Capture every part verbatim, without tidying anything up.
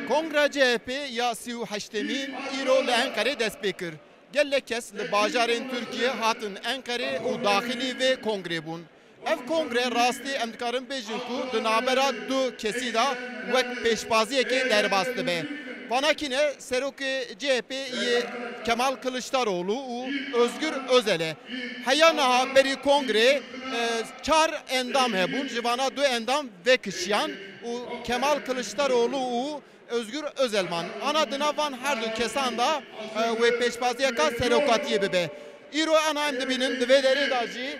Kongra C H P ya sî û heştemîn îro li Enqerê dest pê kir. Gelek kes li bajarên Tirkiyê hatin Enqerê û daxilî vê kongrê bûn. Ev kongre rastî em dikarin bêjin ku di navbera du kesî de wek pêşbaziyekê derbas dibe. Vana kî ne? Serokê C H P yê Kemal Kılıçdaroğlu û Özgür Özel e. Heya niha berî kongrê, e, çar endam hebûn, ji vana du endam vekişiyan û Kemal Kılıçdaroğlu û Özgür Özel man. Ana di nav van her du kesan de, e, wê pêşbaziyeka serokatiyê bibe. Îro ana em dibînin di vê derê de jî, e,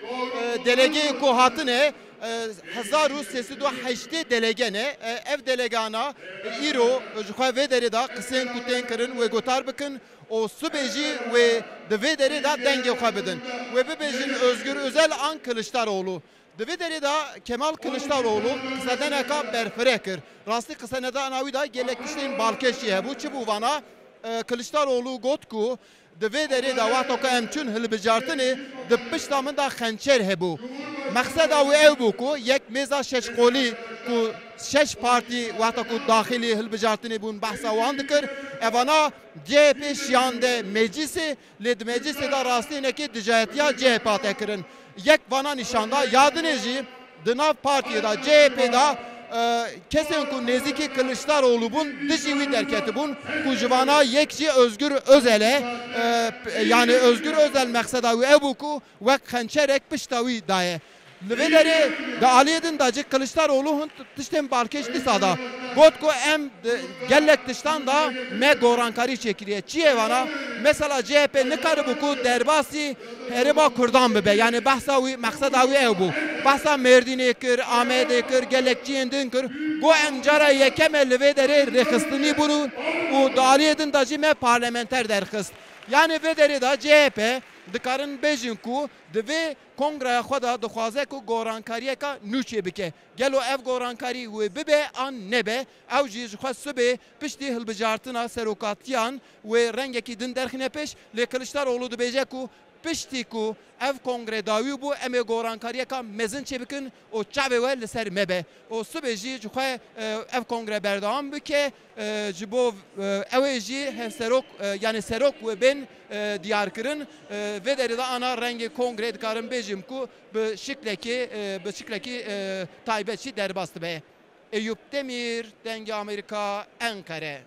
delegeyê ku hatine, e, hezar û sê sed û heştê delege ne. E, ev delegana, e, îro ji xwe vê derê de qisên ku tên kirin wê gotar bikin û sibê jî wê di vê derê de dengê xwe bidin. Wê bibêjin Özgür Özel an Kılıçdaroğlu. Di vê derê de Kemal Kılıçdaroğlu qisedeneka berfireh kir. Rastî qisenedana wî de gelek tiştên balkêş jî hebû. Çi bû vana? E, Kılıçdaroğlu got ku di vê derê de wexta ku em çûn hilbijartinê, di pişta min de xençer hebû. Mexseda wî ew bû ku yek mêza şeş qolî ku şeş partî wexta ku daxilî hilbijartinê bûn behsa wan dikir. Evana C H P şiyande meclîsê, lê di meclîsê de rastî hinekê dijayetiya C H P hate kirin. Yek vana nîşan da, ya dinê jî di nav partiyê de, C H P de, e, kesên ku nêzîkî Kiliçdaroğlu bûn, dijî wî derketibûn, ku ji vana yek jî Özgür Özel e. E, p-, yani Özgür Özel mexseda wî ew bû ku wek xençerek pişta wî daye. Li vê derê di aliyê din de jî Kiliçdaroğlu hin tiştên balkêş dîsa da. Got ku em di gelek tiştan da me gorankarî çêkiriye. Çi ye vana? Mesela C H P nikaribû ku derbasî herêma Kurdan bibe. Yani behsa wî, mexseda wî ew bû. Behsa Mêrdînê kir, Amedê kir, gelek ciyên din kir. Got em cara yekem e li vê derê rêxistinî bûn û di aliyê din de jî me parlamenter derxist. Yani vê derê de C H P dikarin bêjin ku di vê kongreya xwe de dixwaze ku gorankariyeka nû çêbike. Gelo ev gorankarî wê bibe an nebe, ew jî ji xwe sibê piştî hilbijartina serokatiyan wê rengekî din derxîne pêş, lê Kiliçdaroğlu dibêje ku piştî ku ev kongre dawî bû, em ê gorankariyeka mezin çêbikin û çavê we li ser me be. Û sibê jî ji xwe, e, ev kongre berdewam bike, e, ji bo, e, ew ê jî hevserok, e, yani serok wê bên, e, diyar kirin. E, vê derê de ana rengê kongrê dikarim bêjim ku bi şiklekî, e, bi şiklekî, e, taybet jî derbas dibe. Eyüp Demir, Dengê Amerîka, Enqere.